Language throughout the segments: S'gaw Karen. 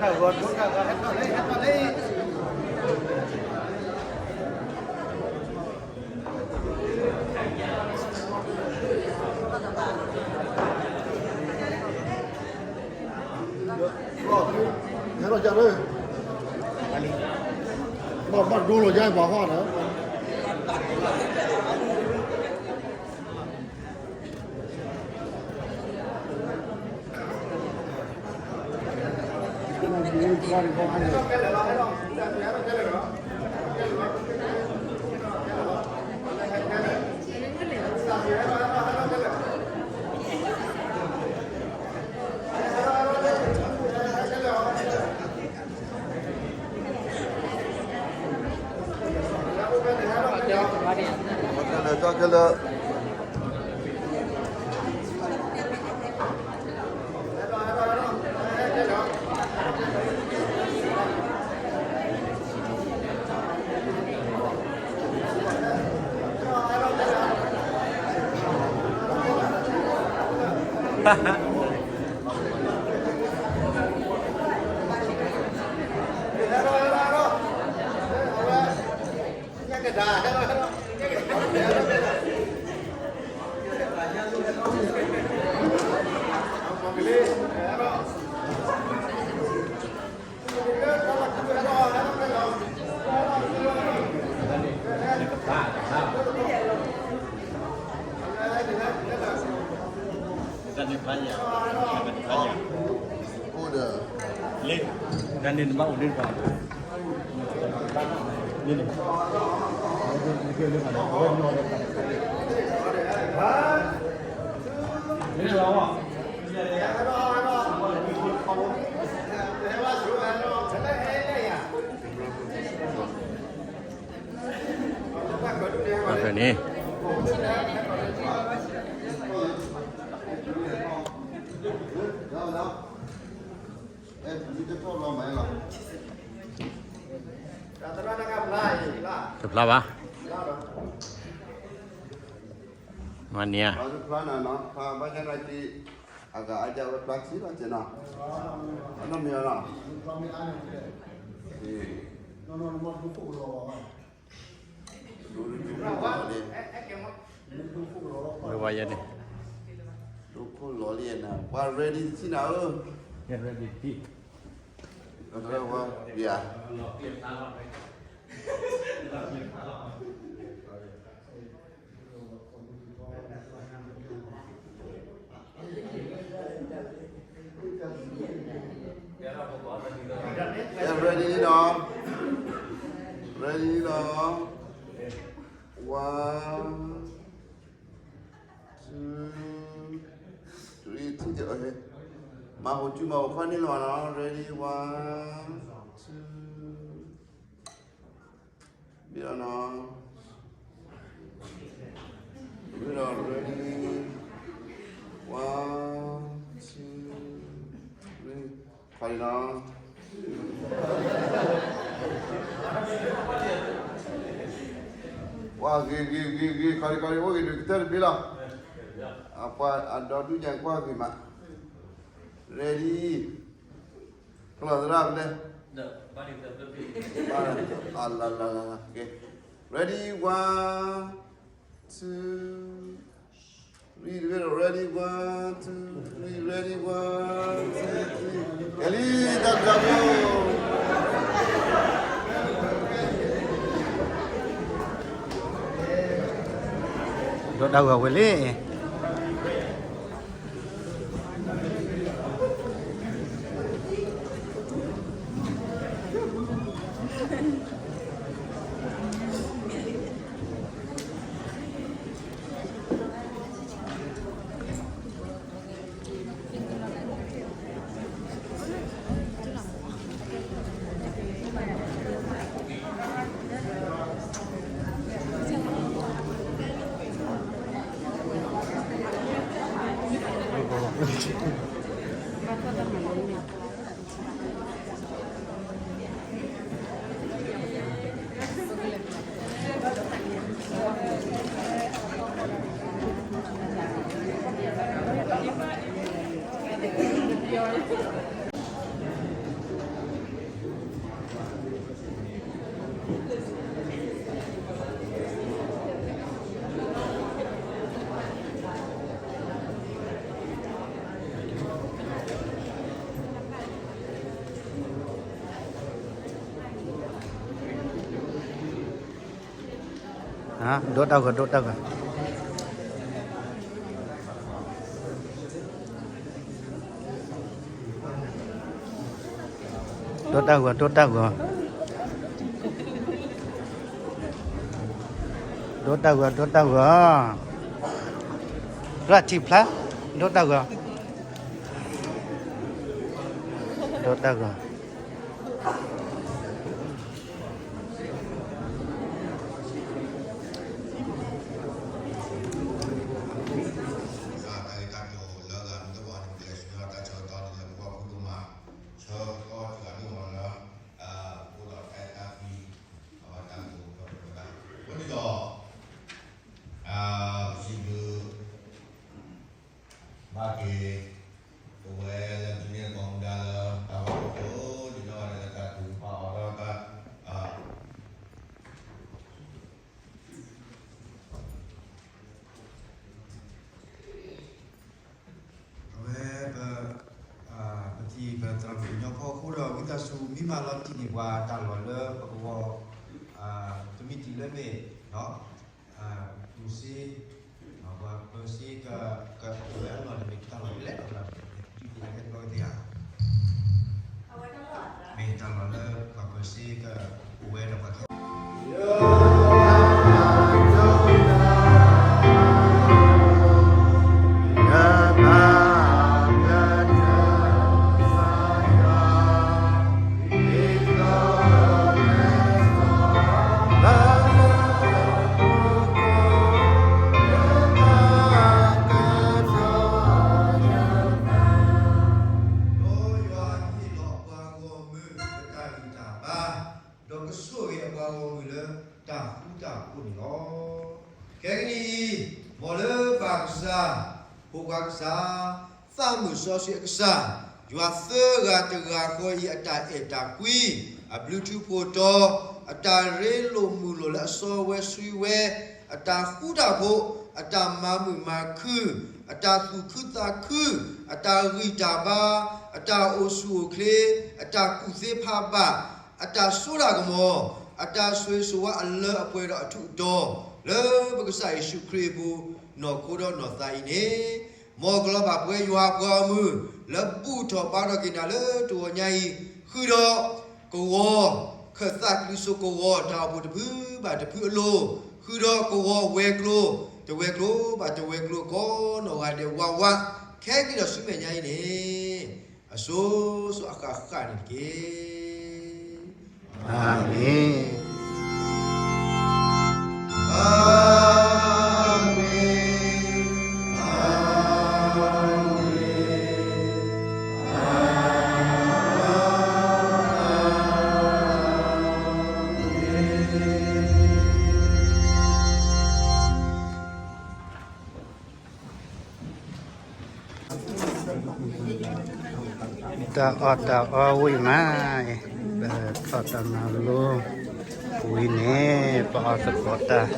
ဟဲလီၤယၤလၢ ဘၣ်ဒိလီၤယၤ ဘၣ်ဟီၣ်ဒီး န့ၣ် တဖျါဘၣ် မၤန့ၢ်ဧါ ဖျါနၤနီၤ ဖျါဘၣ်ဆၣ်နာ်က့ အဂၤအါဒၣ်ဝဲဖျါခံဘၣ်ကဲနီၤ အနီၢ်မ့ၢ်နီၤ ဒိၣ်ဒိၣ်ဒိၣ်ဒိၣ်ဒိၣ် ဝဲဝါယဲန့ၣ် ဒိၣ်ခိၣ်လီၤလံနၤ ပှၤ ready တထံၣ်နၤဧၢ ready တထံၣ် ကတၢၢ်ဝါ ယၤ အဲ ready လံနီၤ ready လံနီၤ one two three ထံၣ်က့ၤ okay မၤဟိးစုမၤဟိးခီၣ်န့ၢ်လီၤနီၤ ready one two ဘၣ်လီၤနီၤ ဘၣ်လီၤ ready one two three ခီလံနီၤ ပှၤဂ့ၤဂ့ၤဂ့ၤဂ့ၤ ခီလံခီလံ အိၣ်ဂ့ၤဒုးကတၢၢ်တဘ့ၣ်လီၤ အပှၤအဒီဒူၣ်ညါကွၢ်ဂ့ၤမး ready ကျီၢ်သရၣ်ဖဲလဲၣ် အလလလ ready one two three တဘ့ၣ်ဒီး ready one two three ready one two three ကဲလံ တၢ်ဘျုး ဒီးတၢ်ဂီၤဝဲလံ တၢ် ဒိတၢ်ဂီၤ ဒိတၢ်ဂီၤ, ဒိတၢ်ဂီၤ ဒိတၢ်ဂီၤ, ဒိတၢ်ဂီၤ ဒိတၢ်ဂီၤ, ရၣ်ထံဖျါ, ဒိတၢ်ဂီၤ, ဒိတၢ်ဂီၤ. တၢ်ဂ့ၢ်တၢ်ကျိၤလၢအဂၤမ့ၢ်တအိၣ်န့ၣ် ပကလဲၤဆူညါတၢ်ဆၢကတီၢ်န့ၣ်လၢပဂီၢ်ဖုဒိၣ်မး, ဆၢကတီၢ်တဂၤန့ၣ်မ့ၢ်လၢ အိၣ်ဒီးတၢ်အဲၣ်တၢ်ကွံ, အဝဲတၢ်ကတိၤဖျိးဖျိးဝဲဒၣ်, အဃိန့ၣ်ဒီး ပစံးဘျုး ဘၣ်က့ၤ ပဝဲလၢဒုးနဲၣ်ကိးမူဒါလၢ တၢ်ဘၣ်အိၣ်ဖှိၣ်ဒ်နီၢ်ဂၤဒဲးလၢတၢ်ထုကဖၣ်အီၤဒီးတၢ် အဝဲပ ပထံၣ်ပသရၣ်မုၣ်ကညီဖီခိၣ်ဒီး ဝံသးစူၤမံမၤလီၤတံၢ်န့ၢ်ပှၤတၢ်လီၢ်လၢပကဝီၤ ကမံးတံာ်လၢမ့ၢ် ပူၤစ့ ပှၤပၢၤစ့ ကဝဲအလီၢ်န့ၣ်မ့ၢ်တၢ်လီၢ်လၢလဲၣ်လီၤ ဒုးသ့ၣ်ညါကဲဘျီကသ့ဧါ မ့ၢ်တၢ်လီၢ်လၢပှၤပၢၤစ့ကအိၣ်ဝဲဒီးပှၤခဲ ဒီးယွၤဟ့ၣ်လီၤပှၤဂီၢ်မုၢ်လၢတၢ်ဂံၢ်တၢ်ဘါ, ဒီးကဆိၣ်ဂ့ၤအပှၤဂီၢ်မုၢ်လၢတၢ်ဃူတၢ်ဖိးန့ၣ်လီၤ. ခဲကနံၣ်အံၤ, မ်လၢပၢ်ကစၢ်, ဖိခွါကစၢ်, သးမုၢ်စီဆှံအကစၢ်, ယွၤသၢဂၤတဂၤဃီအံၤအတၢ်အဲၣ်တၢ်ကွံ, အဘျုးထူဖိတီ, အတၢ်ရ့လိာ်မုာ်လိာ်လၢအစီဝဲဆှံဝဲ, အတၢ်ဃူတၢ်ဖိး, အတၢ်မၤမုာ်မၤခုၣ်, အတၢ်သူၣ်ခုသးခု, အတၢ်ဂံၢ်တၢ်ဘါ, အတၢ်အိၣ်ဆူၣ်အိၣ်ချ့, အတၢ်ကူၣ်သ့ဖးဘၣ်, အတၢ်စိတၢ်ကမီၤ, အတၢ်ဆိၣ်ဂ့ၤဆိၣ်ဝါအလၢအပှဲၤဒီးအထူးအတီၤ, လၢပကစၢ်ယ့ၣ်ၡူးခရံာ်အပူၤ, နီၢ်ခိဒီးနီၢ်သးအံၤန့ၣ်, မ်ကလီၤဘၣ်ပဝဲယွၤအပှၤဂီၢ်မုၢ်, လၢဘူၣ်ထီၣ်ဘါထီၣ်က့ၤနၤလၢတဂီၤညါအံၤ, ဃုာ်ဒီးကဝီၤ, ခၢၣ်သးကလံၤစိးကဝီၤတၢ်အိၣ်ဖှိၣ်တဖုဘၣ်တဖုအလိၤ, ဃုာ်ဒီးကဝီၤဝဲၤကျိၤ, တဝဲၤကျိၤဘၣ်တဝဲၤကျိၤကိးနီၢ်ဂၤဒဲးဝးဝး, ခဲကနံၣ်ဒီးဆူမဲာ်ညါအံၤန့ၣ်, အစိၤစိၤအဃၣ်ဃၣ်န့ၣ်တက့ၢ်. အၤမ့ၣ်. တၢ်အီၣ်တၢ်အီဝံၤမး, ပထီၣ်တၢ်မၤလိဝံၤန့ၣ်, ပအီၣ်သကိးတၢ်,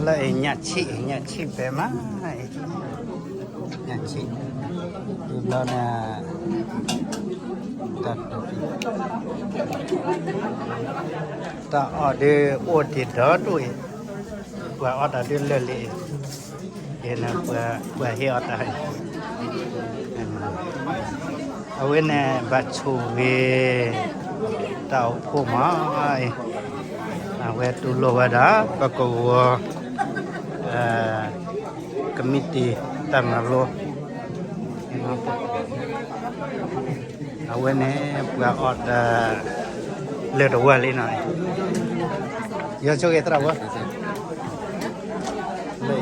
လၢအညၣ်ဆံၣ်, ညၣ်ဆံၣ်ဖဲမး, ညၣ်ဆံၣ်, ဘျီန့ၣ်, တၢ်တိာ်, တၢ်အီၣ်ဒုးအိၣ်ဒံးဒီဒူၣ်အံၤ, ပှၤအီၣ်တၢ်ဒုးလၢာ်လံ, ပှၤဟ့ၣ်အီၣ်တၢ်, အဝဲန့ၣ်ဘၣ်ဆိၣ်ဂ့ၤ, တၢ်အိၣ်ဖှိၣ်မး, အဝဲတူၢ်လိာ်ဝဲဒၣ် ပကဝီၤ ကမံးတံာ်တၢ်မၤလိ အဝဲန့ၣ် ပှၤအီၣ်တၢ်လၢတဝၢလံနီၤ, ယဆိၣ်ဂ့ၤသရၣ်ဖိ, လၢ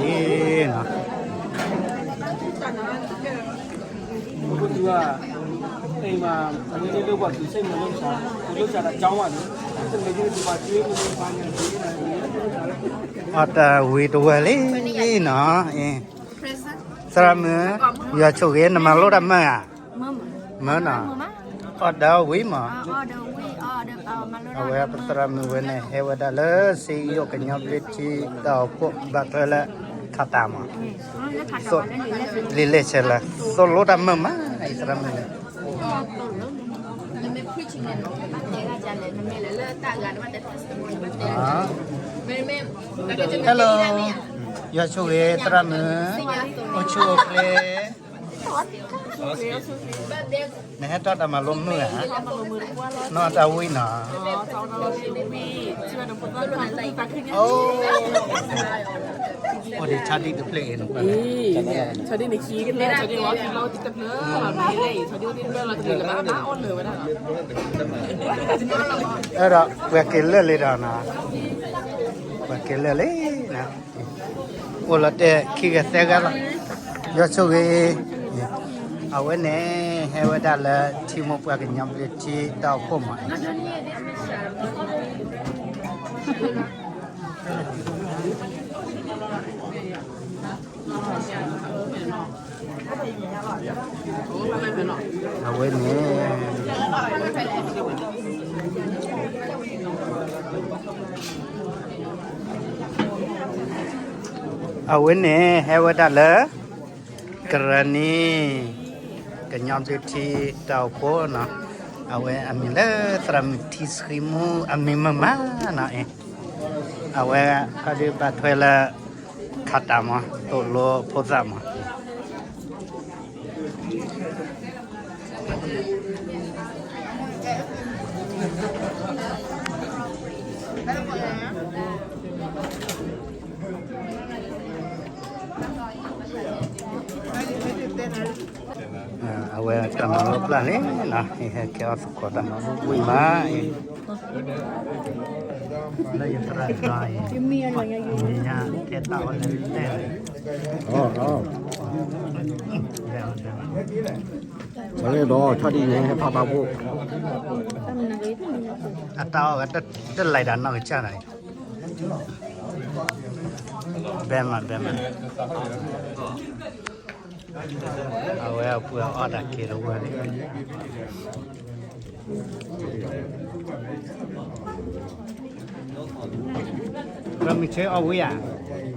အံၤနီၤ အီၣ်တၢ်ဝံၤတဝၢလံနီၤ, သရၣ်မုၣ်, ယွၤဆိၣ်ဂ့ၤ နမၤလိတၢ်မုာ်ဧါ, မုာ်နီၤ, အီၣ်တၢ်ဝံၤမး, အဝဲပသရၣ်မုၣ်ဝဲန့ၣ် ဟဲဝဲဒၣ်လၢ စ့ယိၣ်ကညီဘျ့ထံ တၢ်အိၣ်ဖှိၣ်ဘၣ်ထွဲလၢ ထးတၢ်မး, လံာ်လဲၢ်ဆဲးလၢ သိၣ်လိတၢ်မုာ်မး အံၤသရၣ်မုၣ်န့ၣ် Hello, ယွၤဆိၣ်ဂ့ၤ သရၣ်မုၣ်, အိၣ်ဆူၣ်အိၣ်ချ့, နဟဲထီၣ်တၢ်မၤလိမုာ်ဧါ, နီၢ်တၢ်ဝံၣ်နီၤ, အိၣ်ဒံးဆီဒံၣ်တဖျၢၣ်အံၤနကွၢ်, ဆီဒံၣ်န့ၣ်ခံကလၢာ်, ဆီဒံၣ်ဝဲခံလီၤတဖျၢၣ်လီၤ, မ့ၢ်လဲၣ်အံၤ ဆီဒံၣ်အိၣ်ဒံးတဖျၢၣ်လီၤတလံၤလၢၤဘၣ် ဘၣ်အိၣ်လၢၤဝဲဒၣ်လီၤ. အဲၣ်ဒိးပှၤက့ၤလၢာ်လံဒီးနီၤ, ပှၤက့ၤလၢာ်လံနီၤ, အိၣ်လီၤတဲာ်ခံဂၤသၢဂၤလီၤ, ယွၤဆိၣ်ဂ့ၤ, အဝဲန့ၣ် ဟဲဝဲဒၣ်လၢထံမိၢ်ပှၢ်ကညီဘျုးထံတၢ်အိၣ်ဖှိၣ်မး အဝဲန့ၣ် အဝဲန့ၣ် ဟဲဝဲဒၣ်လၢ ကရၢနံ ကညီဘျုးထံတၢ်အိၣ်ဖှိၣ်နီၤ, အဝဲအမံၤလၢသရၣ်မုၣ်ထံဆှံမူ အမံၤမုာ်မးနီၤအံၤ, အဝဲခီဒုးဘၣ်ထွဲလၢ ခးတၢ်မး သိၣ်လိဖိသၣ်မး အဝဲတၢ်မၤလိပျၢ်န့ၣ်နီၤ, ဟဲကဲအီၣ်သကိးတၢ် ဝံၣ်မးအံၤ, လၢယသရၣ်ဒီးအံၤ, မ့ၢ်ညါကဲတၢ်အီၣ်လဲၣ်လဲၣ်, အဝဲဒီးဆီဒံၣ်န့ၣ် ဟဲဖးဘၣ်ဖိ, အတၢ်အီၣ်ဝဲတလဲၤဒီးနီၢ်ကစၢ်ဒီး, ဘဲမး ဘဲမး အဝဲအပှၤအီၣ်တၢ်က့ၤတဝၢလံ, မုၢ်ဆ့အီၣ်ဝံၣ်ဧါ,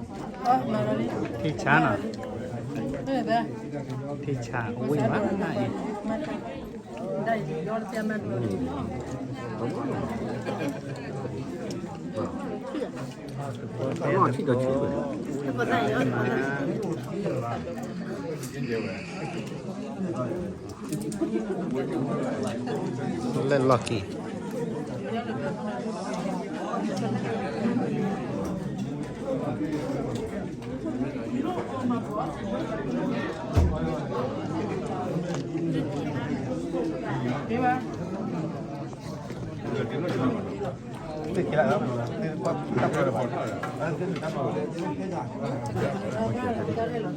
ထံဆါနီၤ, ထံဆါဝံၣ်မးအံၤ လၢလီၢ်ခံ သ့ၣ်ကဲလၢ